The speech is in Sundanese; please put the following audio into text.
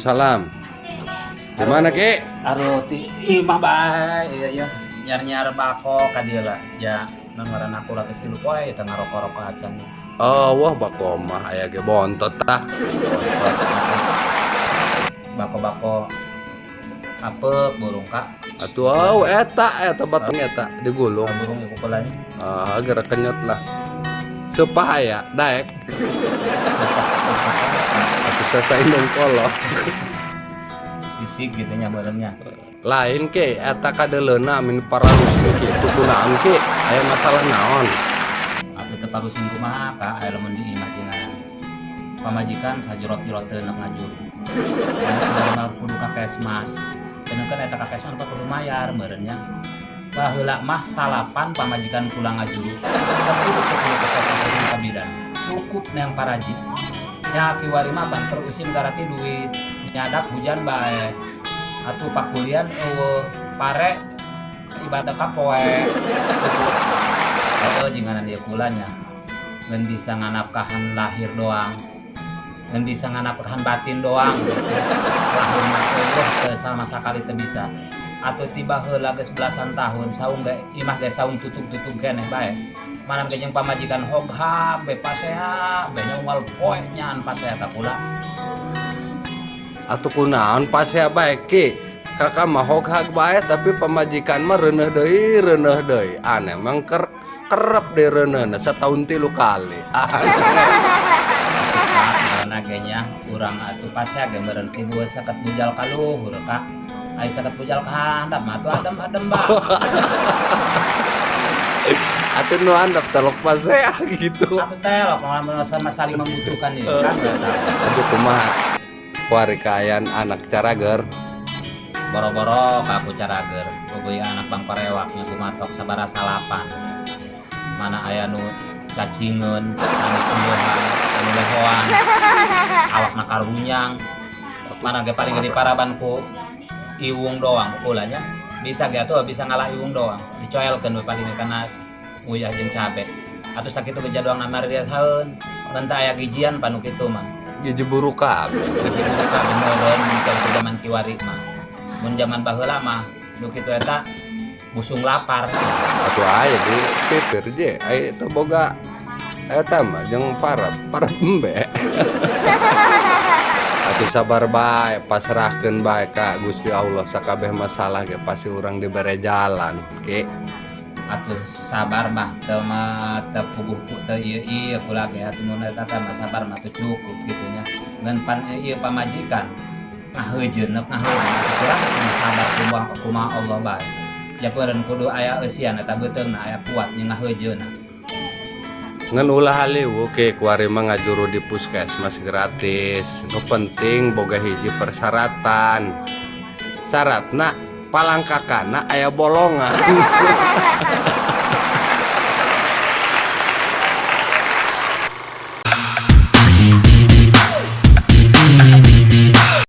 Waalaikumsalam. Gimana, Ki? Aduh, ti imah bae, iya iya. Nyar-nyar bako ka dieu lah. Ja, non ngaranna kula geus 3 poe teu ngaroko-roko acan. Oh, wah, bako mah aya ge bontot tah. Bontot. Bako-bako apek burung, Kak. Atuh oh, eta eta batang eta digulung. Burung ieu kukulanya. Ah, gerak kenyot lah. Sepah aya, daek. Atuh sasaindung kolot. Sisik gitu nya beureumnya. Lain, Ke, eta kadeleuna min paralus kitu kunaon, Ki? Aya masalah naon? Atuh teu parusin kumaha, Kak, aya lamun di imah cenah. Pamajikan sajurot-jurot teu ngajur. Mana mah kudu ka kesmas. Sedangkan eta ka kesmas kudu mayar meureun nya. Baheula mah salapan pamajikan kula ngajuru. Kan kudu teu kudu ka kesmas jeung ka bidan. Cukup neang paraji. Nya kiwari mah pan keur usim garati duit. Nyadak hujan bae. Atuh pakulian eueuh pare ibadah kapoe. Gitu. Oh, jinganan dia kulanya. Ngan bisa nganapkahan lahir doang. Ngan bisa nganapkahan batin doang gitu. Lahir mah eueuh teu sama sekali teu bisa. Atau tiba heula geus belasan tahun saung ge imah ge saung tutug-tutug keneh bae. Mana ge jeung pamajikan hoghag be pasea be nya unggal poe nyaan pasea ka kula. Atuh kunaon pasea bae, Ki? Kakak mah hoghag bae, tapi pamajikan mah reuneuh deui, reuneuh deui. Aneh emang kerep deh reuneuhna setahun 3 kali. Aneh. Karena ge nya urang atuh pasea ge meureun timbul saket bujal ka luhur, Kak. Ai saket bujal ka handap mah atuh adem-adem bae. Atuh nu handap telok pasea gitu. Atuh telok sama saling membutuhkan ieu kan eta. Aduh, kumaha? Kuari kaayaan anak carager? Boro-boro ka aku carager, eueuh anak bang parewak nya kumatok sabaraha salapan. Mana aya nu cacingeun, anu cileuhan, anu lehoan, awakna karunyang. Mana ge paling gede paraban ku iwung doang ulah nya. Bisa ge atuh bisa ngalah iwung doang. Dicoelkeun we paling kana uyah jeung cabe. Atuh sakitu ge doang namariasaeun. Ngan teu aya gijian panu kitu mah. Giji buruk kabeh. Giji buruk kabeh meureun mun ke zaman kiwari mah. Mun zaman baheula mah nu kitu eta busung lapar. Atuh aya di pipir je, aya teu boga eta mah jeung parab, parab embe. Atuh sabar bae, pasrahkeun bae ka Gusti Allah sakabeh masalah ge pasti urang dibere jalan, Ki. Atuh sabar mah teu mah teu puguh ku teu ieu ieu kula ge atuh mun eta teh mah sabar mah teu cukup kitu nya. Ngan pan ieu pamajikan ngaheujeun ngaheujeun atuh kurang kudu sabar kumaha kumaha Allah bae. Japeureun kudu aya eusian eta beuteungna aya kuat nya ngaheujeunna. Ngan ulah haliwu, Ki, kuari mah ngajuru di puskesmas gratis. Nu penting boga hiji persyaratan. Syaratna palangkakana aya bolongan.